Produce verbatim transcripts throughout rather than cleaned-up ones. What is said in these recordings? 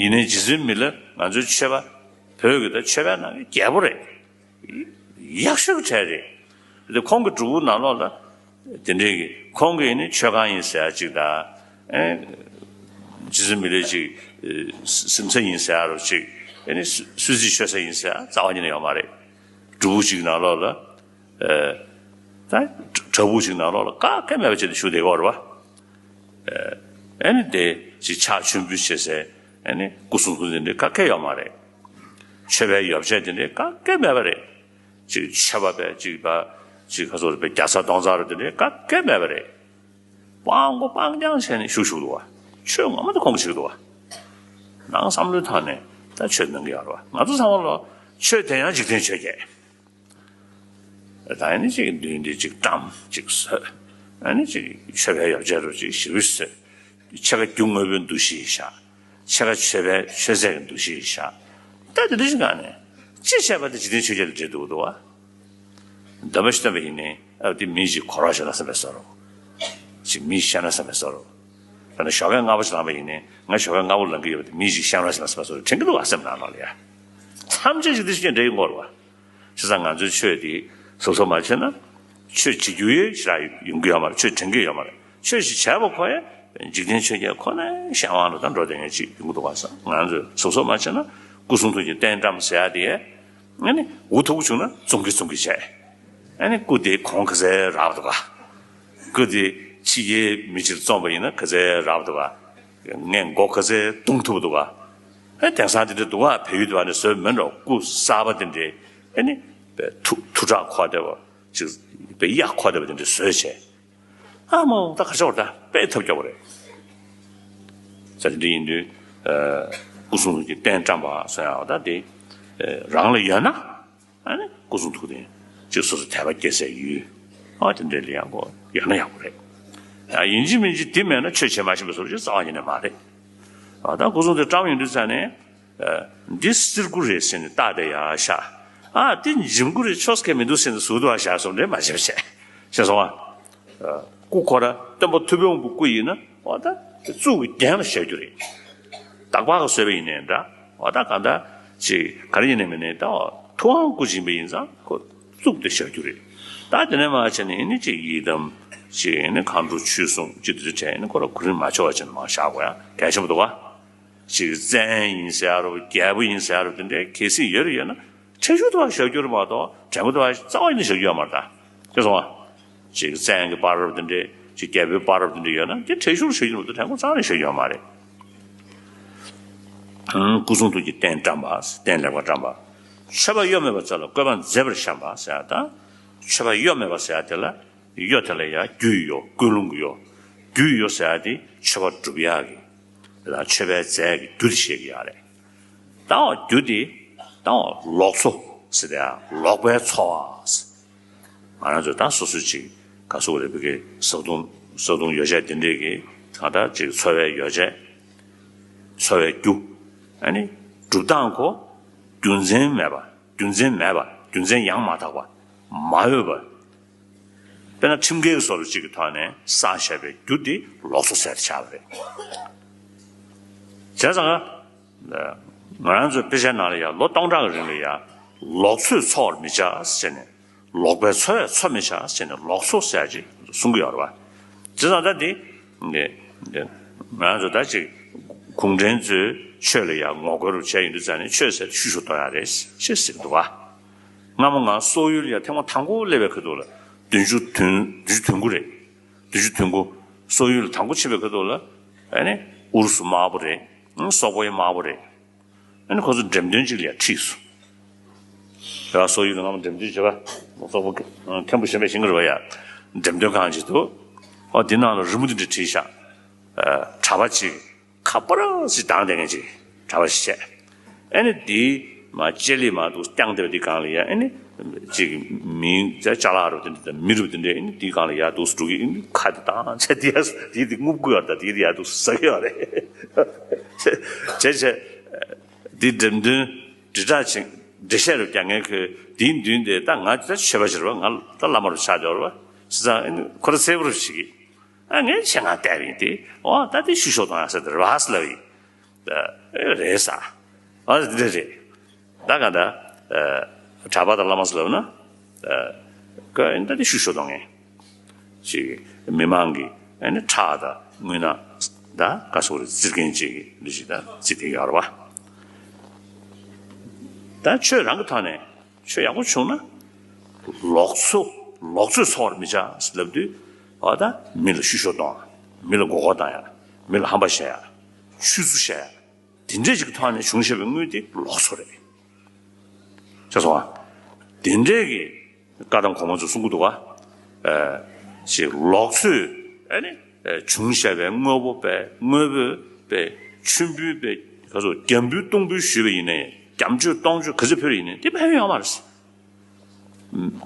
ཡིན་ནའི་རྗེ་བཙུན་མི་ལ་ང་ཚོའི་ཆོས་པ། བོད་ཀྱི་ད་ཆོས་པའི་ནང་གི་རྒྱལ་པོ་རེད། ཡག་ཤོས་གྲས་རེད། དེ་ཁོང་གི་སྒྲུབ་ཕུག་ནང་ལོགས་ལ། དེ་འདྲའི་གི་ཁོང་གི་ནི་མཆོད་ཁང་ཡིན་ཟེར་ཡ་གཅིག་དང་། ཨེ། རྗེ་བཙུན་མི་ལའི་གཅིག་ཨེ། སིམ་ས་ཡིན་ཟེར་ཡ་རོ་གཅིག་ཨེ་ནི་སུ་སུད་སི་མཆོད་ས་ཡིན་ཟེར་ཡ་རྩ་བ་ཉིད་ནས་ཡོད་མ་རེད། སྒྲུབ་ཕུག་གཅིག་ནང་ལོགས་ལ། ཨེ། ད་བྲག་ཕུག་གཅིག་ནང་ལོགས་ལ་ག་གེ་མེད་པ་བྱས་ཏེ་བཞུགས་བསྡད་ཀྱི་ཡོད་རེད་པ། ཨེ་ནི་དེ་ཅིག་ཕྱག་མཆོད་འབུལ་བྱེད་སའི་ཨེ་ནི་སྐུ་གསུང་ཐུགས་དེ་འདྲའི་ག་གེ་ཡོད་མ་རེད། མཆོད་པའི་ཡོ་བྱད་དེ་འདྲའི་ག་གེ་མེད་པ་རེད། ཅིག་མཆོད་པ་པའི་ཅིག་པ་ཅིག་ཁ་སོ་རེད་པའི་རྒྱ་ཚ་གདོང་ཚ་རུ་དེ་འདྲའི་ག་གེ་མེད་པ་རེད། སྤང་མགོ་སྤང་རྐྱང་བྱས་ནས་བཞུགས་བཞུགས་འདུག་བ། ཆོས་ངོ་མ་དེ་ཁོང་གིས་བྱེད་ཀྱི་འདུག་བ། ནང་བསམ་བློའི་ཐོག་ནས་ད་ཆོས་གནང་གི་ཡོད་རེད་བ། ང་ཚོ་ཚང་མ་ལོ་ཆོས་དེ་ཡང་འཇིག་རྟེན་ཆོས་བརྒྱད། ད་ཨ་ནི་ཅིག་མདུན་དེ་ཅིག་བཀྲམ་ཅིག་བཟོས། ཨ་ནི་ཅིག་མཆོད་པའི་ཡོ་བྱད་རུ་ཅིག་ཞིབ་བཟོས། ཕྱེད་ཀ་རྒྱུ་དངོས་པོའི་འདུ་ཤེས་བཞག་ཕྱེད་ཀ་མཆོད་པའི་མཆོད་རྫས་ཀྱི་འདུ་ཤེས་བཞག་ད་དེ་འདྲ་ཞིག་གང་ནས་ཅི་བྱས་པ་དེ་འཇིག་རྟེན་ཆོས་བརྒྱད་ལ་འབྲེལ་འདུག་འདུག་བ། འདོན་པ་ཞིག་བཏོན་པ་ཡིན་ནའི་ཨ་དེ་མི་ཞིག་གོ་རོགས་བྱས་ན་བསམ་པའི་བཟོ་འདྲ། ཅིག་མི་ཞིག་བཤད་ན་བསམ་པའི་བཟོ་འདྲ། ད་ནི་ཞོགས་ཀས་སྔ་པོ་ཞིག་ལངས་པ་ཡིན་ནའི་ང་ཞོགས་ཀས་སྔ་པོ་ལངས་ཀྱི་ཡོད་པ་དེ་མི་ཞིག་བཤད་ན་བསམ་པའི་བཟོ་འདྲ་དྲན་གྱི་འདུག་བ་སེམས་ནང་ལོགས་ལ་ཡ། ཐམས་ཅད་ཅིག་དེ་ཞིག་འདྲ་ཡིན་དགོས་རེད་བ། བྱས་ཙང་ང་ཚོའི་ཆོས་འདི་གཟབ་གཟབ་མ་བྱས་ན། ཆོས་བྱེད་རྒྱུ་ཡོད་ཞེ་དྲག་ཡོང་གི་ཡོད་མ་རེད། ཆོས་དྲན་གྱི་ཡོད་མ་རེད། ཆོས་ཞིག་བྱས་པ་ཁོ་ཡང་འཇིག་རྟེན་ཆོས་བརྒྱད་ཁོ་ནའི་གཞན་དབང་ལ་ད་འགྲོ་བསྡད་མཁན་ཅིག་ཡོང་གི་འདུག་བ་ས། ང་ཚོས་གཟབ་གཟབ་མ་བྱས་ན་སྐུ་གསུང་ཐུགས་ཀྱི་རྟེན་བཀྲམ་ཟེར་ཡ་དེ། ཨ་ནི་འུ་ཐུག་པོ་བྱུང་ན་བཙོང་གི་བཙོང་གི་བྱས། ཨ་ནི་སྐུ་དེ་གོང་ག་ཚད་རག་འདུག་ག་སྐུ་དེ་ཕྱི་རྒྱལ་མི་ཅིག་བཙོངས་པ་ཡིན་ན་ག་ཚད་རག་འདུག་ག་ངས་མགོ་ག་ཚད་བརྡུང་ཐུབ་འདུག་ག་ཨ་དེང་སང་དེ་འདྲ་འདུག་ག་བལ་ཡུལ་དུ་བ་ནས་བཟོས་མིན་འགྲོ། སྐུ་གསར་པ་དེ་འདྲས་ཨ་ནི་པའི་ཐུ་ཐུ་དྲག་ཁོག་བསྡད་པ་ཅིག་པའི་གཡག་ཁོག་བསྡད་པ་དེ་འདྲས་བཟོས་བྱས། ཨ་མ་ད་ག་ཆོག་ད་དཔེ་ཐབས་སྐྱོ་བ་རེད། ས་དེ་འདྲ་ཡིན་དུས། ཨ་སྐུ་གསུང་ཐུགས་ཀྱི་རྟེན་བཀྲམ་པ་སོགས་ཡང་ད་དེ་ཨ་རང་ལ་ཡོད་ན། ཨ་ནི་སྐུ་གསུང་ཐུགས་རྟེན་ཅིག་སོ་སོ་དད་པ་སྐྱེ་སའི་ཡུལ། ཨ་དེ་འདྲའི་ལ་ཡང་གོ་ཡོད་ན་ཡག་པོ་རེད། ཡ་ཡིན་གཅིག་མིན་གཅིག་དེ་མེད་ན་ཆོས་བྱེད་མ་ཤེས་པའི་བཟོ་འདྲ་ཅིག་རྩ་བ་ཉིད་ནས་མ་རེད། ཨ་ད་སྐུ་གསུང་ཐུགས་བཀྲམ་ཡོང་དུས་ཙ་ནས། ཨ་འདི་བསིལ་སྐུ་རེད་ཟེར་ནས་རྟགས་དེ་ཡར་བཞག་ཨ་འདི་འཇིམ་སྐུ་རེད་ཆོས་ཁས་མི་འདུག་ཟེར་ནས་ཟུར་དུ་བཞག་སོང་འདྲེ་མ་བྱེད་པ་བྱས། ཤེས་སོང་ཨ། སྐུ་ཁོ་ར་སྟོན་པ་ཐུབ་པའི་དབང་པོའི་སྐུ་ཡིན་ན་འོ་ད་གཙུག་གི་རྒྱན་ལ་བཞག་རྒྱུ་རེད། སྟག་ལྤགས་ཀྱིས་བཟོས་པ་ཡིན་ནའི་འདྲ། འོ་ད་གང་ལྟར་ཅིག་ག་རེ་ཡིན་ནའི་མིན་ནའི་ད་འོ་ཐུབ་དབང་སྐུ་ཡིན་པ་ཡིན་ཙང་ཁོ་གཙུག་དེ་བཞག་རྒྱུ་རེད། ད་དེ་ནས་མར་བྱས་ནས་ཨ་ནི་ཅིག་ཡི་དམ་ཅིག་ཨ་ནི་མཁའ་འགྲོ་ཆོས་སྲུང་ཅིག་དེ་ཚོ་བྱས་ཨ་ནི་ཁོ་ར་གོ་རིམ་མ་འཆོལ་བ་བྱས་ནས་མར་བཞག་དགོས་ཡ་གལ་ཆེན་པོ་འདུག་བ། ཅིག་བཙན་ཡིན་ཟེར་ཡ་རོ་རྒྱལ་པོ་ཡིན་ཟེར་ཡ་རོ་དེ་འདྲའི་གལ་སྲིད་ཡོད་རེད་ཡོད་ན་ཁྲེགས་ཤུལ་དུ་བཞག་རྒྱུ་རེད་མ་གཏོགས་དྲན་པ་དུ་བ་རྩ་བ་ཉིད་ནས་བཞག་རྒྱུ་ཡོད་མ་རེད་ད། ཤེས་སོང་ཨ། ཅིག་བཙན་གྱི་བར་རབ་དེ་འདྲའི་ཅིག་རྒྱལ་པོའི་བར་རབ་དེ་འདྲ་ཡོད་ན་དེ་ཁྲེགས་ཤུལ་བཞག་རྒྱུ་མ་གཏོགས་དྲན་པ་རྩ་བ་ནས་བཞག་རྒྱུ་ཡོད་མ་རེད། ཨང་སྐུ་གསུང་ཐུགས་ཀྱི་རྟེན་བཀྲམ་པ། རྟེན་ལེགས་པར་བཀྲམ་པ། མཆོད་པ་གཡོ་མེད་པ་ཚོ་ལ་བཀོད་པ་མཛེས་པར་བཤམས་པ་ཟེར་ཡ་དང་། མཆོད་པ་གཡོ་མེད་པ་ཟེར་ཡ་དེ་ལ། གཡོ་དེ་ལ་ཡང་རྒྱུའི་གཡོ། ཀུན་སློང་གི་གཡོ། རྒྱུའི་གཡོ་ཟེར་ཡ་དེ་མཆོད་པ་སྒྲུབ་ཡག་གི། དེ་དང་མཆོད་པའི་རྫས་ཀྱི་རྒྱུ་དེ་བཤད་ཀྱི་ཡོད་རེད། ད་འོ་རྒྱུ་དེ། ད་འོ་ལོག་འཚོ་ཟེར་ཏེ་ཡང་ལོག་པའི་འཚོ་བ་ཟེར། ང་རང་ཚོ་ད་སོ་སོ་ཅིག་ག་སོ་རེད་བི་གའི་བཟའ་བཏུང་བཟའ་བཏུང་ཡོ་བྱད་དེ་འདྲས་ཀྱི་གང་ལྟར་ཅིག་འཚོ་བའི་ཡོ་བྱད། འཚོ་བའི་རྒྱུ། ཨ་ནི་སྒྲུབ་སྟངས་ཁོ། རྒྱུ་མཚན་མེད་པ། རྒྱུ་མཚན་མེད་པ། རྒྱུ་མཚན་ཡང་མ་དག་པ། མ་འོས་པ། དཔེར་ན་ཁྲིམས་འགལ་གྱི་བཟོ་འདྲ་ཅིག་གི་ཐོག་ནས་བསགས་བཞག་པའི་རྒྱུ་དེ་ལོག་འཚོ་ཟེར་ཆགས་པ་རེད། བྱས་ཙང་། ང་རང་ཚོའི་དཔེ་ཆའི་ནང་ལ་ཡང་ལོ་སྟོང་ཕྲག་གི་རིང་ལ་ཡང་ལོག་འཚོས་འཚོ་བར་མི་བྱ་ཟེར་ནས། ལོག་པའི་འཚོ་བས་འཚོ་མི་བྱ་ཟེར་ནས་ལོག་འཚོ་ཟེར་ཅིག་གསུང་གི་ཡོད་རེད་བ། བྱས་ཙང་ད་འདི། ང་རང་ཚོ་ད་ཅིག་གུང་ཁྲན་ཚོའི་ཆོས་ལ་ཡང་ངོ་རྒོལ་རུ་བྱས་ཡོང་དུས་ཙང་ནས་ཆོས་ཟེར་ཤུ་ཤུ་གཏོང་ཡ་རེད་ཅེས་ཟེར་གྱི་འདུག་བ། སྔ་མོ་ང་སོག་ཡུལ་ལ་ཡང་ཐེངས་མ་དང་པོ་སླེབས་པའི་ཁ་ཐུག་ལ་བདུན་ཅུ་དོན་བདུན་ཅུ་དོན་དགུ་རེད། བདུན་ཅུ་དོན་དགུ། སོག་ཡུལ་ལ་དང་པོ་ཕྱིན་པའི་ཁ་ཐུག་ལ། ཨ་ནི་ཨུ་རུ་སུ་དམར་པོ་རེད། སོག་པོ་ཡང་དམར་པོ་རེད། ཨ་ནི་ཁོ་ཚོ་འགྲེམས་སྟོན་ཅིག་ལ་ཡང་ཁྲིད་སོང་། རེད་བ། སོག་ཡུལ་ལ་སྔ་མོ་འགྲེམས་སྟོན་བྱེད་པ། སོག་པོ་མཁན་པོ་གཞན་པས་ཤེས་ཀྱི་རེད་བ་ཡ། འགྲེམས་སྟོན་ཁང་ཅིག་འདུག་ཨོ་དེ་ནང་ལ་རི་མོ་དེ་འདྲ་བྲིས་ཤག་གྲྭ་པ་ཅིག་ཁ་པར་ཞིག་བཏང་བསྡད་མཁན་ཅིག་གྲྭ་པ་ཞིག་བྱས། ཨ་ནི་དེའི་མ་ལྕེ་ལི་མ་འདུག་བརྐྱངས་བསྡད་པ་དེ་སྒང་ལ་ཡ། ཨ་ནི་ཅིག་མི་ཅ་ཅ་ལག་རུ་དེ་འདྲ་དང་མི་རུ་དེ་འདྲ། ཨ་ནི་དེའི་སྒང་ལ་ཡ་འདུག་སེ་འགྲོ་གི། ཨ་ནི་ཁ་དེ་བཏང་བྱས་དེ་ཡ་དེ་དེ་རྔུབ་ཀྱི་ཡོད་རེད། ད་དེ་དེ་ཡ་འདུག་ཟ་གི་ཡོད་རེད། བྱས་བྱས་དེ་འགྲེམས་སྟོན་འབྲི་གྲྭ་ཅིག་འགྲེལ་བཤད་རུ་རྒྱག་མཁན་ཁོས་དེའི་མདུན་དེ་ད་ང་ད་ཆོས་པ་ཞིག་རེད་བ། ང་ད་བླ་མ་རུ་ཆགས་འགྲོ་རེད་བ། བྱས་ཙང་ཨ་ནི་ཁོ་ར་གསལ་པོ་རུ་བྱེད་ཀྱི། ཨ་ངས་ཆེད་མངགས་བལྟས་པ་ཡིན་ཏེ། འོ་ད་དེ་ཤུ་ཤུ་གཏོང་ཡ་ཟེར་དེ་རེད་བ་ཟེར་ལབ་ཡིན། ད་ རེད་ས། ཨ་འདི་རེད། ད་ག་ད་གྲྭ་པ་དང་བླ་མ་ཟེར་ལབ་ན་ཀ་ད་དེ་བཤུ་གཞོག་གཏོང་མཁན་ཅིག་མི་མང་གི་ཨ་ནི་ཁྲག་དང་རྔུལ་ནག་ད་ག་སོགས་རེད་བཙིར་མཁན་ཅིག་གི་འདི་ཞིག་ད་བརྩི་གི་ཡོད་རེད་བ། ད་ཆོས་རང་གི་ཐོག་ནས་ཆོས་ཡག་པོ་བྱུང་ན་ལོག་འཚོ་ལོག་འཚོས་འཚོ་བར་མི་བྱ་ལབ་དུས་ཨ་ད་མི་ལ་བཤུ་གཞོག་གཏོང་ཡ། མི་ལ་མགོ་སྐོར་བཏང་ཡ། མི་ལ་ཧམ་པ་བཤད་ཡ། ཆུད་ཟོས་བཤད་ཡ། དེ་འདྲས་ཅིག་གི་ཐོག་ནས་བྱུང་བཞག་པའི་དངུལ་དེ་ལོག་འཚོ་རེད། ཤེས་སོང་ཨ། དེ་འདྲས་ཀྱི་བཀའ་གདམས་གོང་མ་ཚོས་གསུང་གི་འདུག་ག་ཨ། ཅིག་ལོག་འཚོས་ཨ་ནི་བྱུང་བཞག་པའི་དངོས་པོ་པས་དངོས་པོའི་པས་མཆོད་འབུལ་པས་ག་ཚོད་རྒྱ་འབུལ་སྟོང་འབུལ་ཞུས་པ་ཡིན་ནའི་རྒྱ་མཆོད་སྟོང་མཆོད་ག་ཚོད་ཕུལ་ཡིན་ནའི་དེ་ཕན་ཡོན་ཡོད་མ་རེད།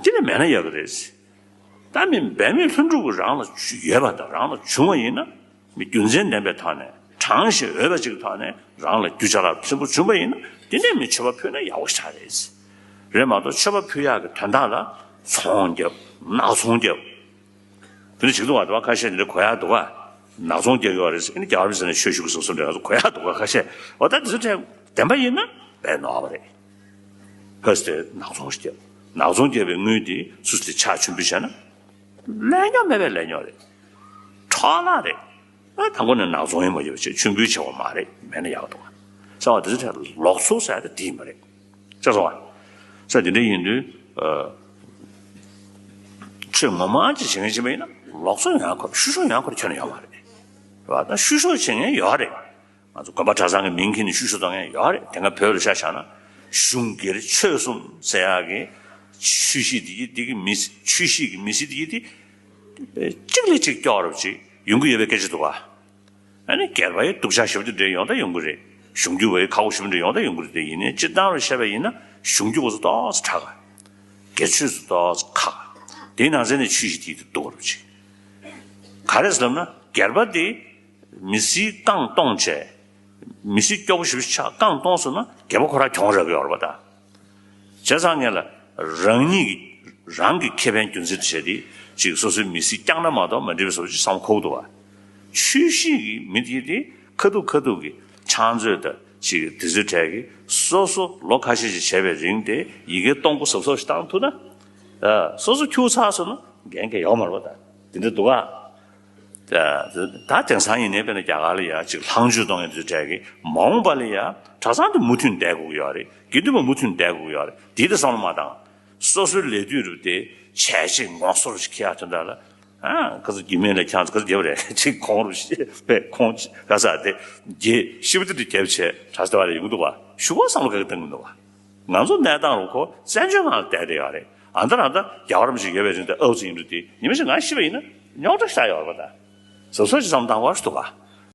དེ་ལས་མེད་ན་ཡག་གི་རེད། ད་མི་འབད་མེད་ལྷུན་གྲུབ་ཀྱི་རང་ལ་ཡོད་པ་དང་རང་ལ་བྱུང་བ་ཡིན་ན་མི་རྒྱུ་མཚན་ལྡན་པའི་ཐོག་ནས་དྲང་ཞིང་འོས་པ་ཅིག་གི་ཐོག་ནས་རང་ལ་རྒྱུ་ཅ་ལག་ཕྲན་བུ་བྱུང་བ་ཡིན་ན་དེ་ནས་མི་མཆོད་པ་ཕུལ་ན་ཡག་པོ་ཞེ་དྲག་རེད། རེད་མ་གཏོགས་མཆོད་པ་ཕུལ་ཡག་གི་དོན་དག་ལ་ཚོང་རྒྱབ་ནག་ཚོང་རྒྱབ་དེ་འདྲ་བྱེད་ཀྱི་འདུག་བ། དེ་བ་ཁ་ཤས་འདི་འདྲ་གོ་ཡག་འདུག་བ། ནག་ཚོང་རྒྱག་གི་བ་རེད་ཟེར་ཨ་ནི་རྒྱ་གར་མི་ཟེར་ནས་ཆོས་ཞུ་གི་བཟོ་བཟོ་འདྲ་ང་ཚོ་གོ་ཡག་འདུག་བ། ཁ་ཤས་འོ་ད་དེ་ཚོ་དྲན་བདེན་པ་ཡིན་ན་དཔེ་ནོར་བ་རེད། ཕ་སི་ཏེ་ནག་ཚོང་ཞིག་བརྒྱབ། ནག་ཚོང་བརྒྱབ་པའི་དངུལ་དེ་སུ་སི་ཕྱག་མཆོད་འབུལ་བྱས་ན། ལས་རྙོག་མེད་པའི་ལས་རྙོག་རེད། འཕྲོ་བརླག་རེད། ཨ་དང་པོ་ནས་ནག་ཚོང་ཡིན་མ་ཡོད་པ་བྱས་མཆོད་འབུལ་བྱས་པ་མ་རེད། མེད་ན་ཡག་འདུག་བ། ཟེར་བ་དེ་ཚོ་ལོག་འཚོ་ཟེར་ཡ་དེ་དེ་ཡིན་པ་རེད། ཤེས་སོང་བ། ས་དེ་འདྲ་ཡིན་དུས་ཨ། ཆོས་ངོ་མ་ཅིག་བྱེད་མཁན་ཅིག་མ་ཡིན་ན་ལོག་འཚོ་ཡང་ཁོ་བཤུ་གཞོག་ཡང་ཁོ་ཁྱོན་ནས་ཡོད་མ་རེད། རེད་བ། ད་བཤུ་གཞོག་བྱེད་མཁན་ཡོད་རེད། ང་ཚོ་དགོན་པ་གྲྭ་ཚང་གི་མིང་འཁྱེར་ནས་བཤུ་གཞོག་གཏོང་མཁན་ཡོད་རེད། དེ་སྔ་བོད་ལ་ཆ་བཞག་ན་གཞུང་སྒེར་ཆོས་གསུམ་ཟེར་ཡག་གི་ཆོས་གཞིས་དེ་གི་དེ་གི་མི་ཆོས་གཞིས་ཀྱི་མི་སེར་དེ་གི་དེ་གཅིག་ལས་གཅིག་སྐྱོ་རབ་ཅིག་ཡོང་གི་ཡོད་པའི་སྐད་ཆ་འདུག་ག་ཨ་ནི་སྒེར་པ་ཡི་སྡུག་ཅག་ཞེ་པོ་དེ་འདྲ་ཡོང་ད་ཡོང་གི་རེད། གཞུང་རྒྱུ་བ་ཡི་ཁག་པོ་ཞེ་པོ་འདྲ་ཡོང་ད་ཡོང་གི་རེད། དེ་ཡིན་ནའི་སྤྱིར་བཏང་ལ་བཤད་པ་ཡིན་ན་གཞུང་རྒྱུ་བ་ཚོ་ཏོག་ཙམ་དྲག་ག་སྒེར་ཆོས་ཚོ་ཏོག་ཙམ་ཁག་ག་དེའི་ནང་ཚན་ནས་ཆོས་གཞིས་དེ་དེ་སྡུག་རབ་ཅིག་ག་རེ་ཟེར་ལབ་ན་སྒེར་པ་དེ་མི་སེར་རྐང་སྟོང་བྱས། མི་སེར་སྐྱོ་པོ་ཞེ་པོ་ཆགས་རྐང་སྟོང་སོང་ན་སྒེར་པ་ཁོ་རང་གྱོང་རག་གི་ཡོད་རེད་པ་ད། བྱས་ཙང་ངས་ལ་རང་ཉིད་ཀྱི་རང་གི་ཁེ་ཕན་རྒྱུ་མཚན་དུ་བྱས་ཏེ་ཅིག་སོ་སོའི་མི་སེར་བསྐྱངས་ན་མ་གཏོགས་མ་འགྲིག་པའི་བཟོ་ཅིག་བསམ་ཁོག་འདུག་བ། ཆོས་གཞིས་ཀྱི་མི་དེ་དེ་ཁ་ཐུག་ཁ་ཐུག་གི་ཕྱག་མཛོད་དང་ཅིག་དེ་ཚོའི་གྲས་ཀྱིས་སོ་སོ་ལོ་ཁ་ཤས་ཤིག་བྱས་པའི་རིང་དེ་ཡི་གེ་གཏོང་སྒོ་གཟབ་གཟབ་ཞིག་བཏང་ཐུབ་ན། ཨ། སོ་སོ་ཁྱུག་ཚར་སོང་ན་འགན་གལ་ཡོད་མ་རེད་པ་ད། དེ་འདྲ་འདུག་ཨ། ད་དེང་སང་ཡིན་ནའི་དཔེར་ན་རྒྱ་གར་ལ་ཡ་ཅིག་ལྷག་མཆོད་གཏོང་མཁན་དེ་ཚོའི་གྲས་ཀྱིས་མ་འོངས་པ་ལ་ཡ་གྲྭ་ཚང་དེ་མུ་མཐུད་བསྡད་དགོས་ཀྱི་ཡོད་རེད། དགེ་འདུན་པ་མུ་མཐུད་བསྡད་དགོས་ཀྱི་ཡོད་རེད། དེའི་དེ་བསམ་བློ་མ་བཏང་། སོ་སོའི་ལས་དུས་རུ་དེ་བྱས་ཅིག་ངོ་སོ་རུ་ཞིག་ཁྱེར་ཡག་དོན་དག་ལ། ཨ། ག་ཚོད་རྒྱུ་མེད་ལ་ཁྱང་ཚོ་ག་ཚོད་རྒྱབ་རེད་ཅིག་གོང་རུ་ཞིག་པས་གོང་ཅིག་ག་ས་དེ་རྒྱས་ཤི་བ་དེ་དུ་རྒྱབ་བྱས་གྲྭ་ས་དེ་བ་ལ་ཡོང་གི་འདུག་བ། ཞུ་བ་བསམ་བློ་ག་གི་བཏང་གི་འདུག་བ། ང་ཚོ་གནས་སྟངས་རུ་ཁོ་བཙན་བྱོལ་ནང་ལ་བསྡད་བསྡད་ཡོད་རེད། ཨ་ད་རང་ད་རྒྱལ་བ་རིན་པོ་ཆེ་ཡོད་པའི་རིང་དུ་ཨའུ་ཙི་ཡིན་འགྲོ་དེ་ཉི་མ་ཞིག་ང་ཤི་བ་ཡིན་ན་རྙོག་དྲ་ཞིག་ཡོད་རེད་པ་ད། གཟབ་གཟབ་ཅིག་བསམ་བཏང་བ་ཞིག་འདུག་ག